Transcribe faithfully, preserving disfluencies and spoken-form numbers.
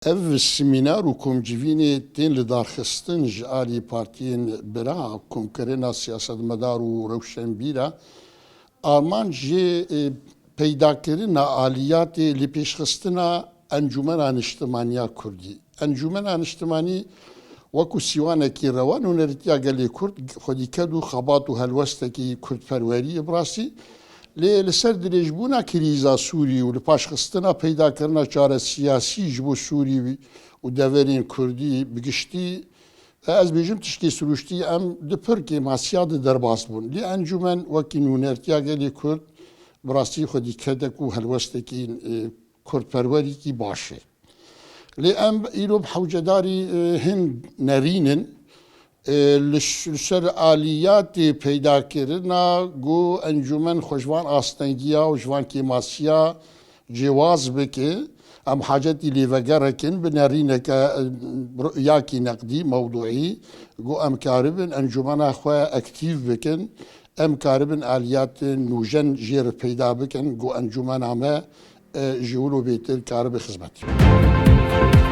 Ev semînar û komcivînê tên lidarxistin ji alî partiyên bira, komkirina siyasetmedar û rewşenbîra, armanc jê, e, peydakirina aliyatê lêpêşxistina Encûmena Niştimanî ya Kurdî. Encûmena Niştimanî wekû sîwanekî rewa nûnertiya gelê Kurd xwedî ked û xebat û helwestekî kurdperwerî ye bi rastî. Lê li ser dirêjbûna krîza Sûrî û li paşxistina peydakirina çare siyasî ji bo Sûrî û deverên Kurdî bi giştî, ez bêjim tiştê sirûştî, em di pir kêmasiya de derbas bûn. Lê encûmen wekî nûnertiya gelê Kurd bi rastî xwedî kedek û helwestekî, e, kurdperwerîkî baş e. Lê em îro bi hewcedarî, e, hin nerînin, e, li ş-, li ser aliyatê peydakirina ku encûmen xwe ji van astengiya û ji van kêmasiya cêwaz bike. Em hacetî lêvegerek in bi nerîneke, e, ruyakî neqdî, mewduî, ku em karibin encûmena xwe aktîv bikin, em karibin aliyatên nûjen jê re peyda bikin, ku encûmena me, e, ji wilo bêtir karibe xizmetî bike.